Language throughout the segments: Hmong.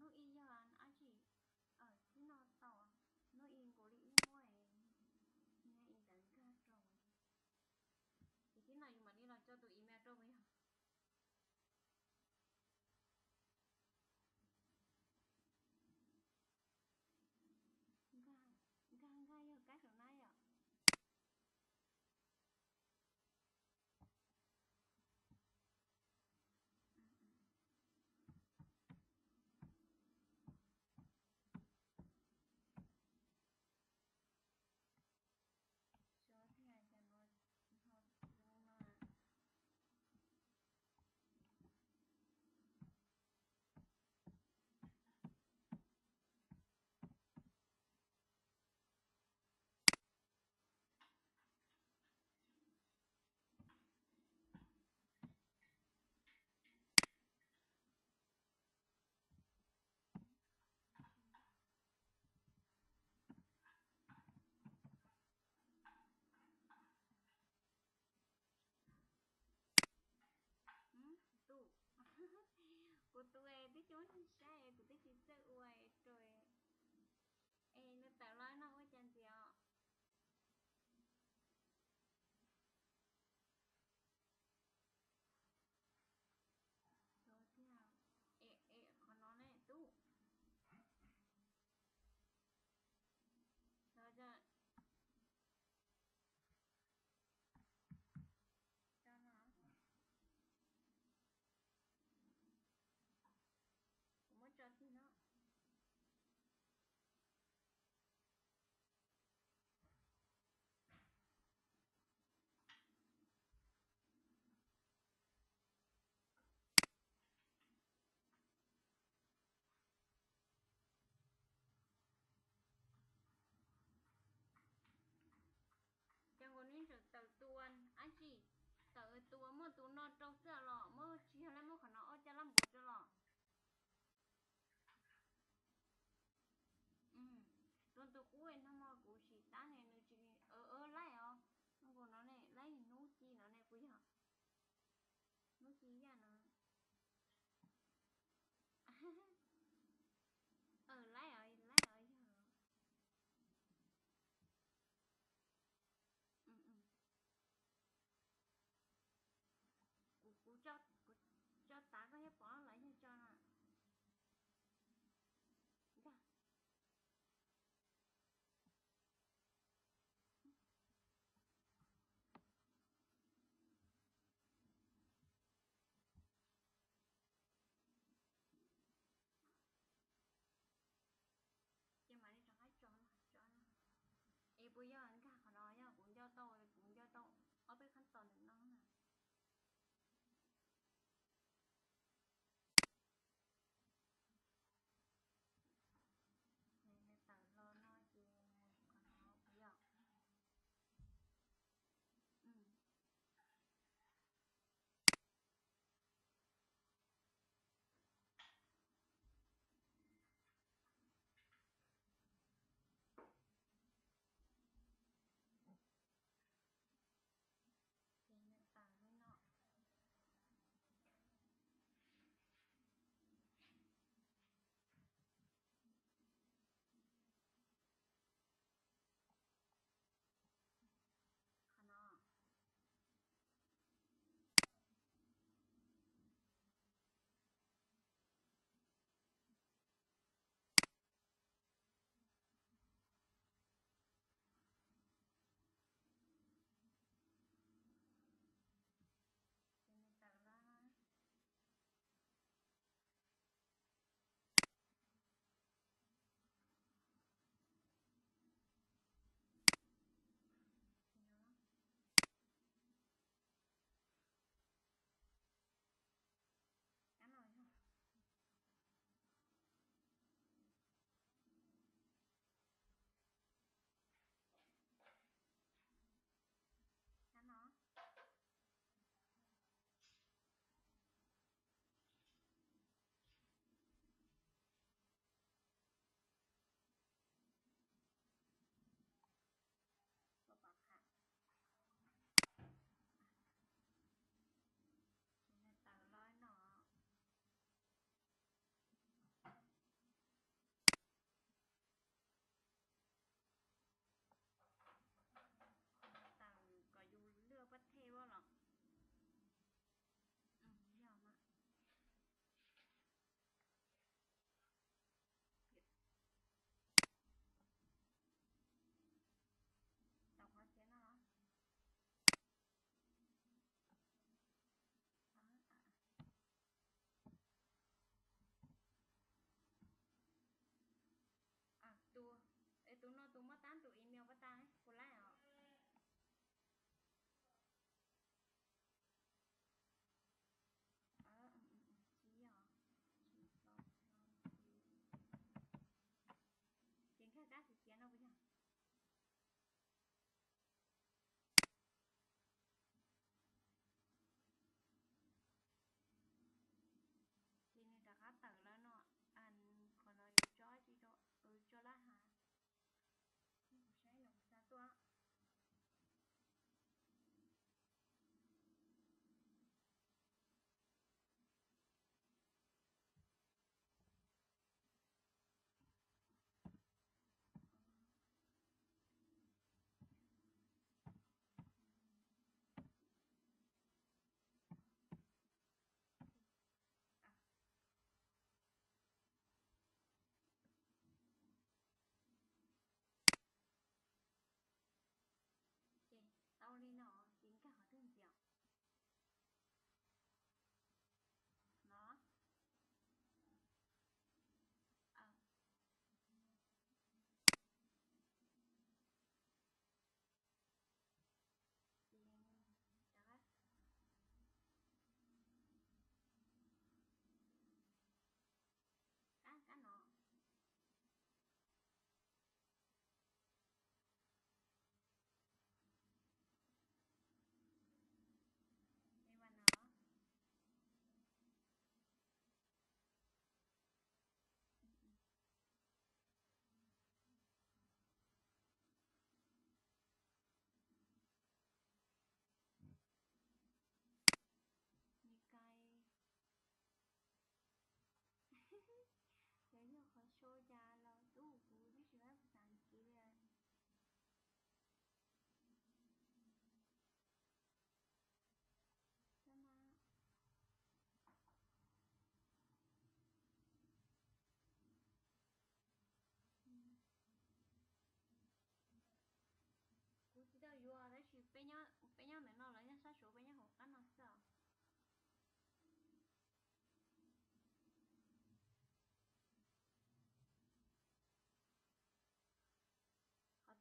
Hnub ib yog dab tsi? Thib no tau, hnub ib nkaus li ib muab, ib ntawd nkag rau. Ces thib no yus mam li los tso tus email rau puas yog? Nkag, nkag yog kab saum na yom. Suav thiaj cov no, no, no. Tus, kuv tus es twb tsis muaj neeg saib, kuv twb tsis txawj ua rau. Es nws tawm los no ua cas ntxiv os? Tus tiag, es qhov no ne tub. Los, kuv muab tso tig no. Ces nkaus neb tseem tawm tus ua dab tsi, tawm tus uas muaj tus no rau xwb los muab tsis yog lawm, muab qhov no ob caj lab npuav rau los. Tus tus qub no mas kuv sim tab ne nws tsis, laib os, nkaus no ne laib hnub ci no ne puas yog? Hnub ci yaj no. Laib os, laib os yog. Kuv, kuv tso tav koj thiaj pom los yog tso na. Nkag. Ces mam li rov qab tso no, tso no. Es puas yog nkag qhov no yog kuv nco tau, kuv nco tau ob peb qhab tos ntawm no na. Nws tawm los no ces mus qhov no puas yog?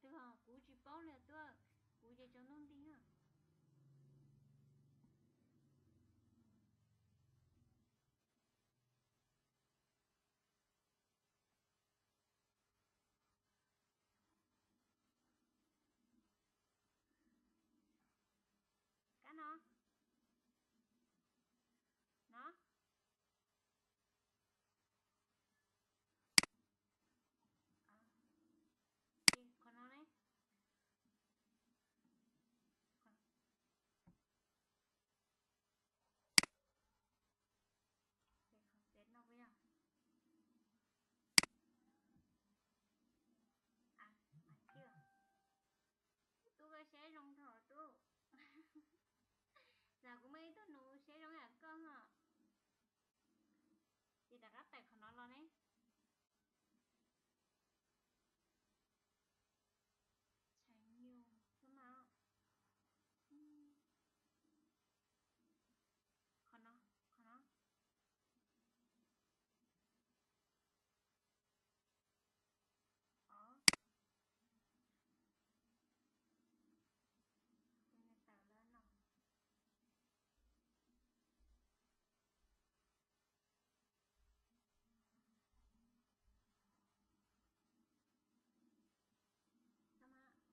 Twg os, kuv tsis paub li tuaj, kuv ces tsaus ntuj nti na. Kab no, no. Ces qhov no ne, ces qhov tsev no puas yog? Tub koj saib zoo thaum tub, los kuv muaj ib tug nus saib zoo yam koj ho. Ces rov qab tawm qhov no los ne. Tshaj nyuj xwb mas. Qhov no, qhov no. Os, ces nws tawm lawm no.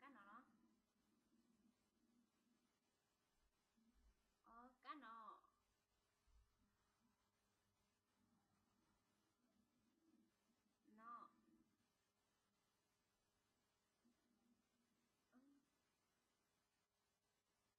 Kab no los? Os, kab no. No.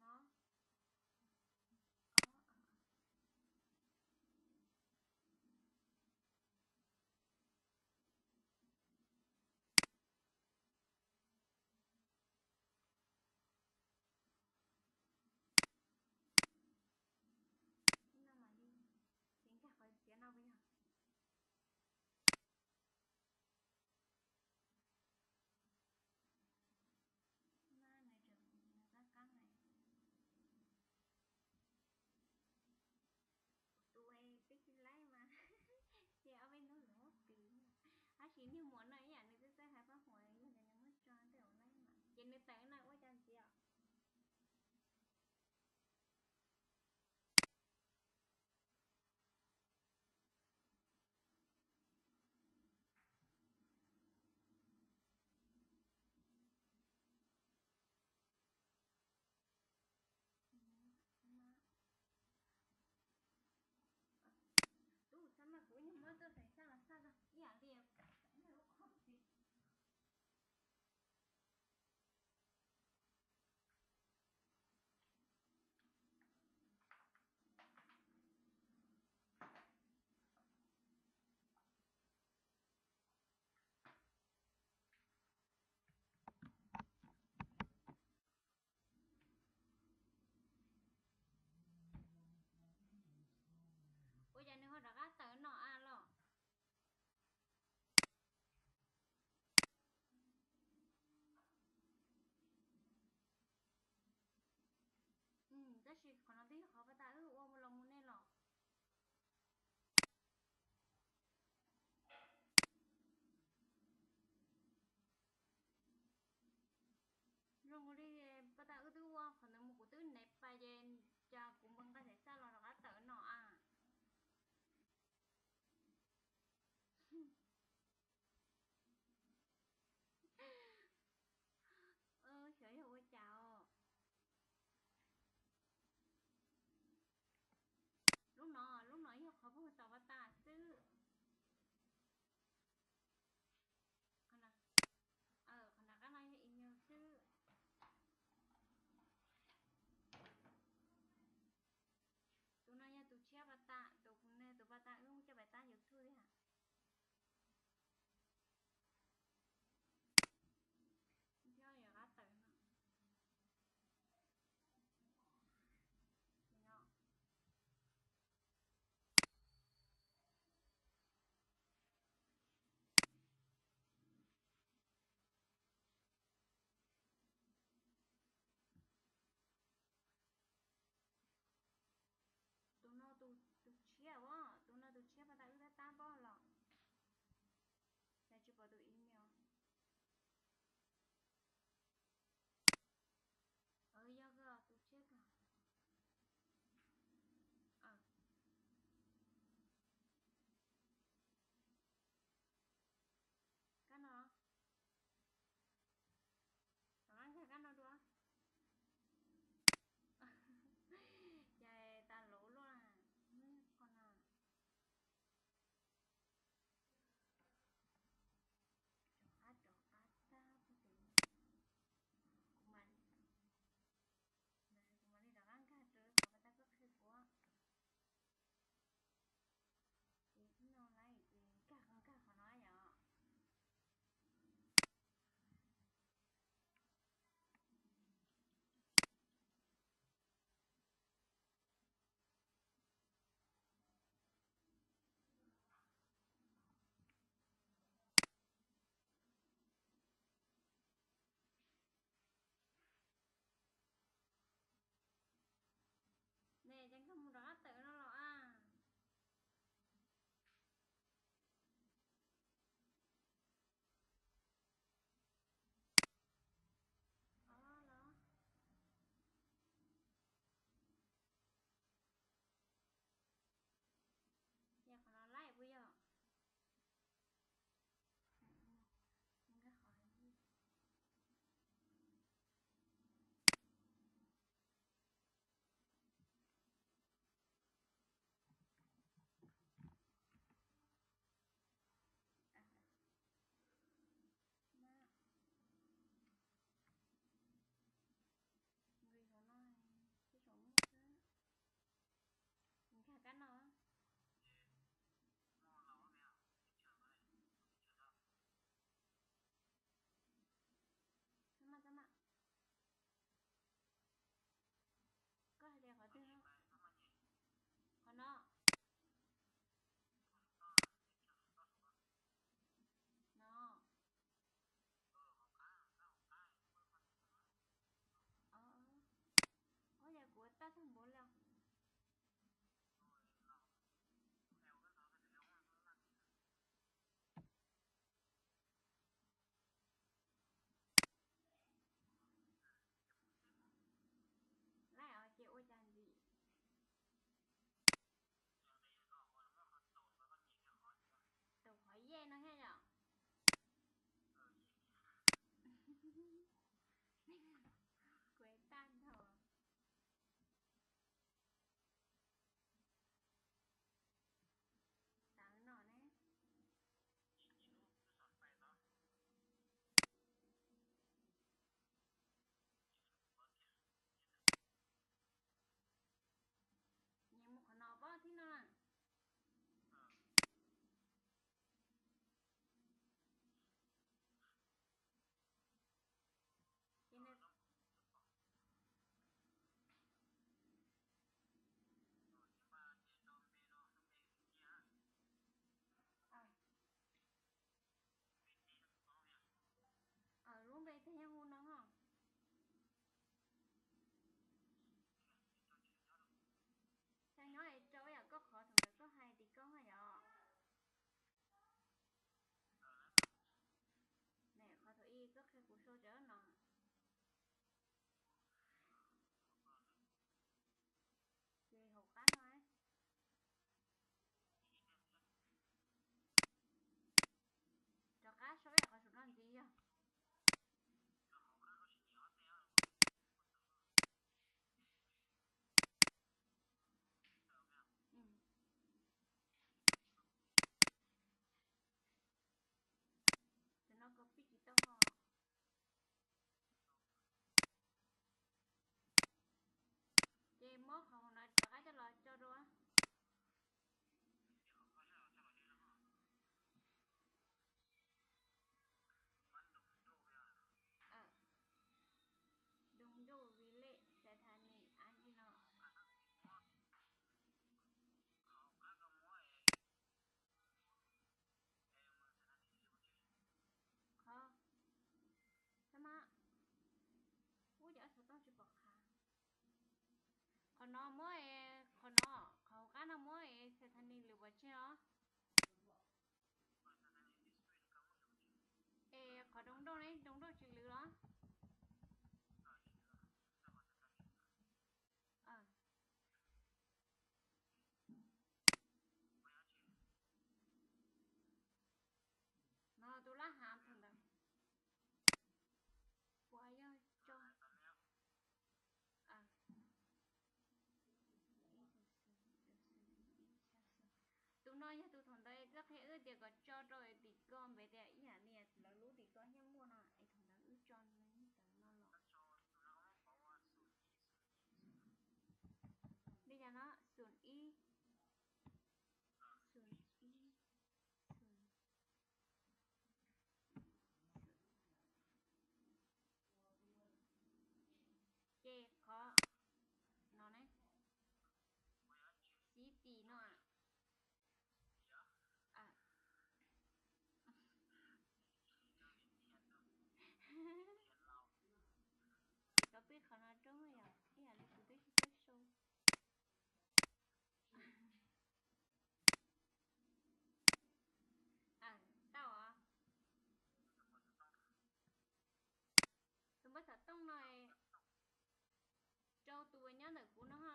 No. No mas li, ces nkag qhov txiav no puas yog? Nws tseem qab qab na. Kuv tus twb tsis laib mas, ces ob peb hnub lawm muab piv. Tab sis niag muam no ib yam nws txawj txawj hais paj huam, yog tias nws muab tso ntawm ua laib mas ces nws tawm no ua cas ntxiv os. Tub, txhob mas kuv nyuag muab tuaj xaiv xaj los xaj tso ib yam li lub qhov ntxiv. Ua cas nws ho rov qab tawm no a los? Tab sis qhov no twb yog qhov pas tas wb ua los mus nej los. Zoo li pas tas wb twb ua qhov ntawd mus kuv twb nev pais ces cas kuv npawg nqa xaiv xaj los rov qab tawm no a. Xyov yog ua cas os. Lub no, lub no yog qhov pheej tos pas tas xwb. Qhov nram qab no yog email xwb. Tus no yog tus tshiab pas tas, tus kuv nws tus pas tas wb muab coj pais tab YouTube thiab. Thiab yuav qab tawm no. No thiab yom? Kuv tag nrho. Tawv no ne. Nyias mus qhov no pob thib no na. Lub npe tes yog hu no ho. Tau nyob es rau yam koj qhov thaum ntawd koj hais tim koj ha yom. Ne qhov thaum ub koj qhia kuv sau tsawv no. Ces hauv qab no, rov qab sau ib yam qhov saum no ntxiv yog. Cov no copy tsis tau ho. Ces muab qhov hauv no rov qab coj los tso rau. Doo Nruj Village, Saiv Thas Nis, Ab Tsi no. Qhov, ua cas xov tooj tsis pom qha? Qhov no muab, qhov no, qhov hauv qab no muab Saiv Thas Nis lwm pov tseg os. Es qhov Doo Nruj ne, Doo Nruj tsis lwm los? No tus lab hav thaum ntawd puas yog tso? Tus no yog tus thaum ntawd koj qhia wb tias kom tso rau tim ko npe tias ib yam li lawv lub tim ko thiaj muaj no es thaum ntawd wb tso ntawv no los. Li cas no xum ib, xum ib, xum. Ces qhov no ne, xib tim no. Ces koj pib qhov no rau yom, ib yam li kuv twb tsis tau sau. Tau os. Tus npawb xov tooj no rau tus uas nyob ntawm kuv no ho.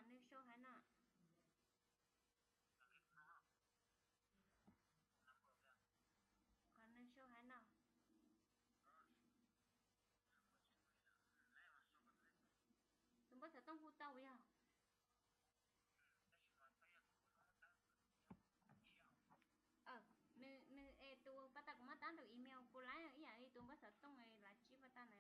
Nws sau haiv no. Qhov nws sau haiv no. Tus npawb xov tooj hu tau yog. Nws es tus pas tas kuv muab tab tus email kuv laib ib yam li tus npawb xov tooj lav tsib pas tas na.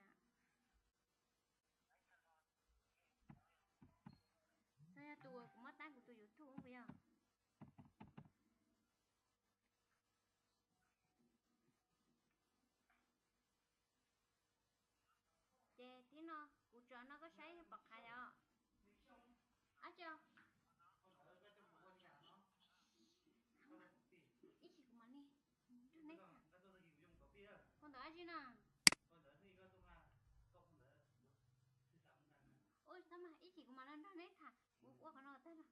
Xyov yog tus uas kuv muab tab kuv tus YouTube puas yog. Ces thib no kuv tso no koj saib pom qhav yom. Ab tsi, ib chim kuv mam li nrog neb tham. Phone ntawm ab tsi na. Ua tag mas ib chim kuv mam li nrog neb tham, kuv ua qhov no tag no.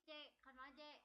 Ces qhov no ces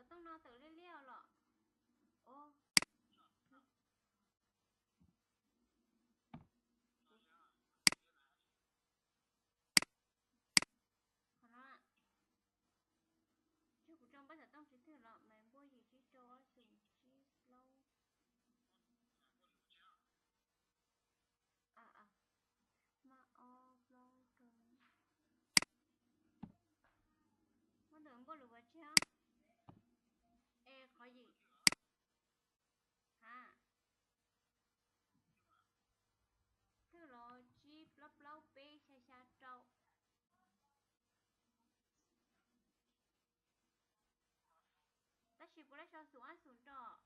Tooj no tawm liab liab los. Ov, qhov no, kuv tso npaj xov tooj tsis twg los mas npuaj yim tsib rau ob xyoos tsib plaub. Maj ob plaub rau. Muab tus npuaj lus ua tsi os? Es qhov yim, ha, twg los tsib plaub plaub peb xya xya rau. Tab sis puas lab sau xum ab xum rau?